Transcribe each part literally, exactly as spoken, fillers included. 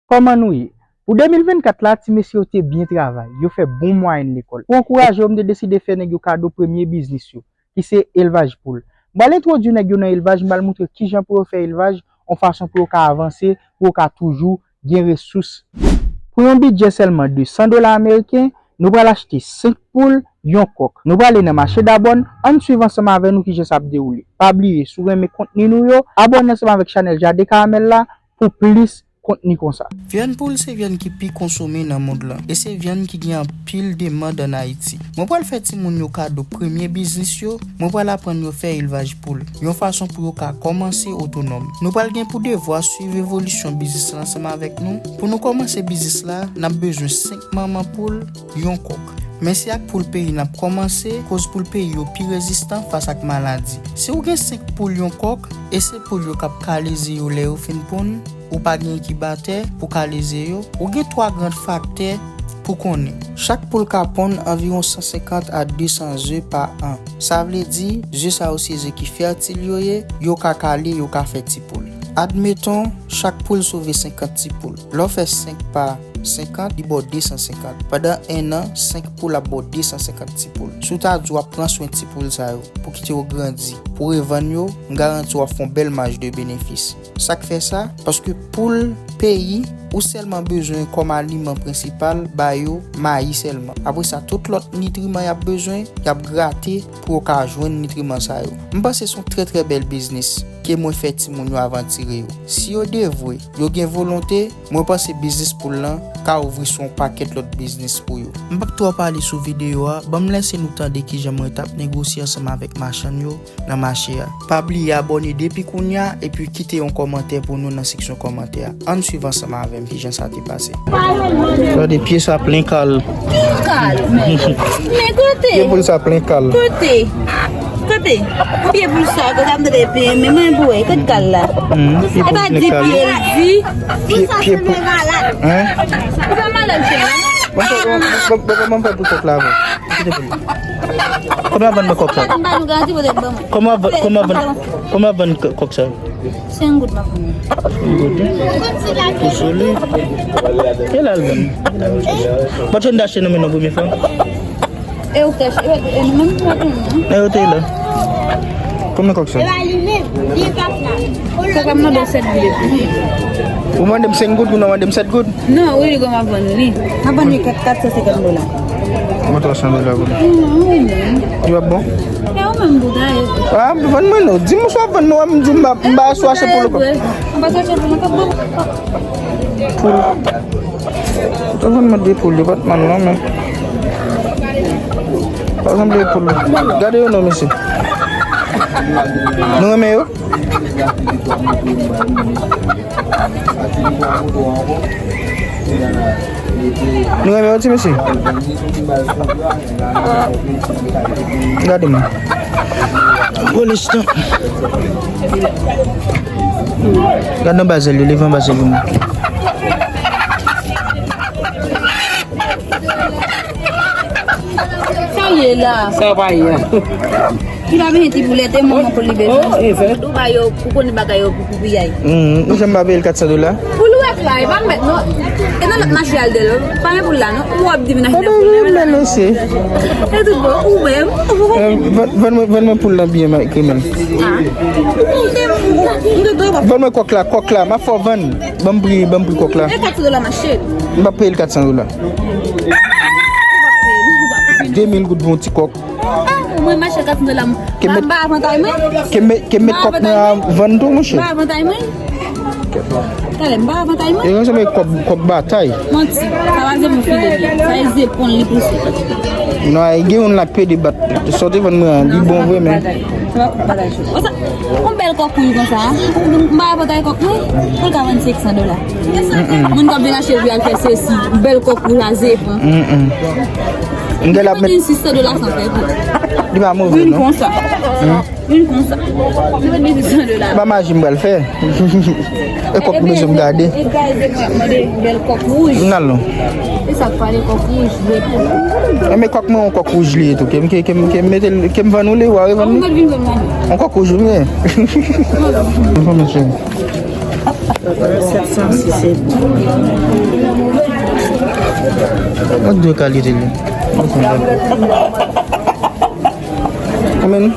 Kòman nou ye? Pou de mil vennkat la, ti mesye yo te byen travay, yo fè bon mwayèn lekòl. Pou ankouraje yo, m te deside fè nèg yo kado premye biznis yo, ki se elvaj poul. M pral entwodui nèg yo nan elvaj, m pral montre kijan pou yo fè elvaj, yon fason pou yo ka avanse, pou yo ka toujou gen resous. Pou yon bidjè sèlman de san dola ameriken, nou pral achte senk poul, yon kòk. Nou prale nan mache Dabòn, ann swiv ansanm avè nou kijan sa ap dewoule. Pa bliye, si w renmen kontni nou yo, abòne ansanm avèk chanèl Jardin Caramel la pou plis kontni konsa. Vyann poul se vyann ki pi konsome nan mond lan, e se vyann ki gen anpil demann ann Ayiti. Mwen pral fè timoun yo kado premye biznis yo, mwen pral aprann yo fè elvaj poul, yon fason pou yo ka kòmanse otonòm. Nou pral gen pou devwa swiv evolisyon biznis la ansanm avèk nou. Pou nou kòmanse biznis la, n ap bezwen senk manman poul, yon kòk. Men se ak poul peyi n ap kòmanse, koz poul peyi yo pi rezistan fas ak maladi. Si w gen senk poul, yon kòk, e se poul yo k ap kale ze yo lè yo fin ponn, ou pa gen enkibatè pou kale ze yo, ou gen twa gran faktè pou konnen. Chak poul ka ponn anviwon san senkant a de san ze pa an. Sa vle di, ze sa yo se ze ki fètil yo ye, yo ka kale, yo ka fè ti poul. Admeton, chak poul sove senkant ti poul. Lè w fè senk pa senkant, li ba w de san senkant. Pandan en an, senk poul ap ba w de san senkant ti poul. Si w ta di w ap pran swen ti poul sa yo, pou kite yo grandi, pou revann yo, m garanti w ap fè yon bèl maj de benefis. Sa k fè sa? Paske poul peyi, ou sèlman bezwen kòm aliman prensipal ba yo mayi sèlman. Apre sa, tout lòt nitriman y ap bezwen, y ap grate pou yo ka jwenn nitriman sa yo. M panse se yon trè, trè bèl biznis ke mwen fè timoun yo avantire yo. Si yo devwe, yo gen volonte, mwen panse biznis poul lan ka ouvri sou yon pakèt lòt biznis pou yo. M p ap twò pale sou videyo a, ban m lèse nou tande kijan mwen t ap negosye ansanm avèk machann yo nan mache a. Pa bliye abòne depi kounye a, epi kite yon kòmantè pou nou nan seksyon kòmantè a. Ann swiv ansanm avè m kijan sa te pase. Gade pye sa plen kal. Pye kal, men. Men kote? Pye poul sa plen kal. Kote? Kote? Pye poul sa, kote ap tande pye, men mwen pou wè, kote kal la? Hmm, pye poul plen kal. E pa di pye l di. Pye, pye poul. Hein? Ou pa malad, cheri. Bon, bon, bon, bon, bon, bon, bon, pou kòk la, bon. Kite pou li. Kòman w ap vann mwen kòk sa? Kòman w ap vann, kòman w ap vann, kòman w ap vann k-, kòk sa? Senk goud m ap vann. Senk goud, wi. Pou solid. Kèl al vann? Patwon t achte nan men nou premye fwa? E ou k te achte, e, e nou menm ki pa konn, non? E ou te la. Konbyen kòk sa? Kòk la m mande w sèt goud epi. Ou mande m senk goud, kounye a w mande m sèt goud? Non, wi, li gon m ap vann li. M ap vann li kat, kat san senkant dola. Mwen twa san dola pou li. Wi, wi, men. Li p ap bon? E ou menm pou ta ye. A, vann mwen non. Di m si w ap vann non, m di m pa, m pa sou achte pou li. M pa sou achte pou li, k ap bon. Poul. Ou ta vann mwen de poul, yo pa t mal non, men. Pa sanble poul. Gade yo non, mesye. Nou renmen yo? Nou renmen yon ti mesye? Gade m. Polis non. Gade nan bazèl yo, leve an bazèl yo. Sa l ye la? Sa pa ye a. Li pa bezwen ti poulèt, e manman pou li bezwen. Oh, e fè. Ou ba yo, pou konnen bagay yo pou, pou piyay. Hmm, ou janm pa peye l kat san dola? Pou lwèt la, e pa mèt non. E nan lòt mache al dèyè l, pa gen poul la non. Ou ap di vin achte poul la, men mesye. E tout bon, ou menm. Eh, vann, vann mwen, vann mwen poul lan byen, Mike, men. Ah. Ou te, ou te dwe. Vann mwen kòk la, kòk la, m ap fè w vann. Ban m pri, ban m pri kòk la. E kat san dola mache. M p ap peye l kat san dola. De mil goud pou yon ti kòk. Ah, mwen mache kat san dola. Ke m met, m ba avantay mwen. Ke m met, ke m met kòk mwen a vann tou, monchè. M ba avantay mwen. Talè, m ba avantay mwen. E yon sèl kòk, kòk batay. Manti. Sa pa ze pou file byen. Sa e ze pon li pouse. Non, e gen youn la k pede bat. Sa w te vann mwen an, li bon vre, men. Sa pa kòk batay. Yon bèl kòk pou li konsa, m ba avantay kòk mwen. Pou l ka vann senk san dola. Moun k ap vin achte pou y al fè sesi, bèl kòk pou la ze pon. M gen la met. Sis san dola san fè pou. Li pa move, non. Vin konsa. Vin konsa. Se pa de san dola. Se pa maji m pral fè. E kòk m bezwen m gade. E guys, e mwen mande bèl kòk wouj. M nan non. E sa k pale kòk wouj, vre. E men kòk mwen, yon kòk wouj li ye tou. Ke m, ke, ke m, ke m mete l, ke m vann ou li, w a revann li. Mwen vin vann mwen. Yon kòk wouj ou ye. Mwen konn mesye. Sèt san sis e bon. Mwen de kalite li. Konbyen?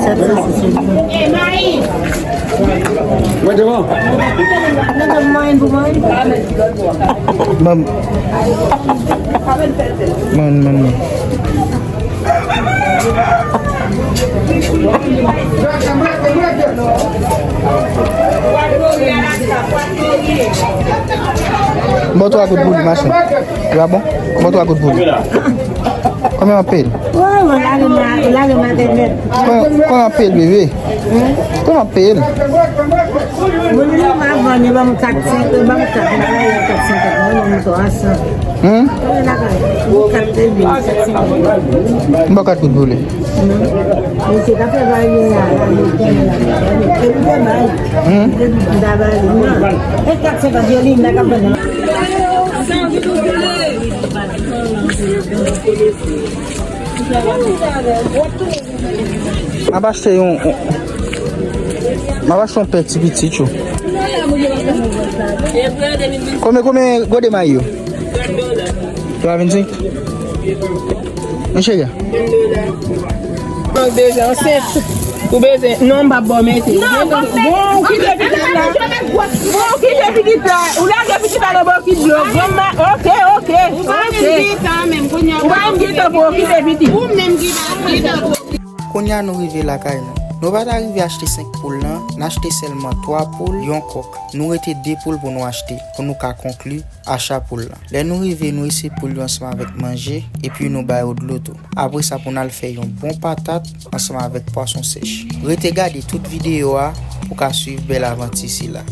Sèt san sis e bon. Mwen devan. Ban m. Ban m, ban m. Bon, twa goud pou li, machann. Li pa bon? Bon, twa goud pou li. Konbyen w ap peye l? Woy, woy, lage m a, lage m atè nèt. Konbyen, konbyen w ap peye l, bebe? Konbyen w ap peye l? Moun li m ap vann, yo ban m kat senkant, yo ban m kat, mwen ba yo kat senkant, mwen ban m twa san. Hmm? Mwen lakay, mwen kat de mil sèt san. M ba w kat goud pou li. Hmm. Mesye, ka fè bagay yo la, la, yo konnen la, la, la, yo konnen la. Hmm? M ta ba li, non. E kat senkant, yo li m nan k ap vann. M ap achte yon, yon, m ap achte yon pè ti pitit yo. Konbyen, konbyen gode mayi yo? Twa vennsenk? Monchè, ya. Mwen bezwen ansent. Ou bezwen, non, m p ap ba w mete. Non, bon, bon, kite pitit la. Bon, kite pitit la. Ou lage pitit la nan bokit dlo. Bon, ma, ok, ok, ok. Ou pa menm gen tan pou okipe pitit. Ou menm ki pa gen tan pou okipe. Kounye a nou rive lakay nou. Nou pa ta rive achte senk poul lan, n achte sèlman twa poul, yon kòk. Nou rete de poul pou nou achte, pou nou ka konkli acha poul lan. Lè nou rive, nou ese poul yo ansanm avèk manje, epi nou ba yo dlo tou. Apre sa, pou n al fè yon bon patat ansanm avèk pwason sèch. Rete gade tout videyo a pou w ka swiv bèl avanti sila.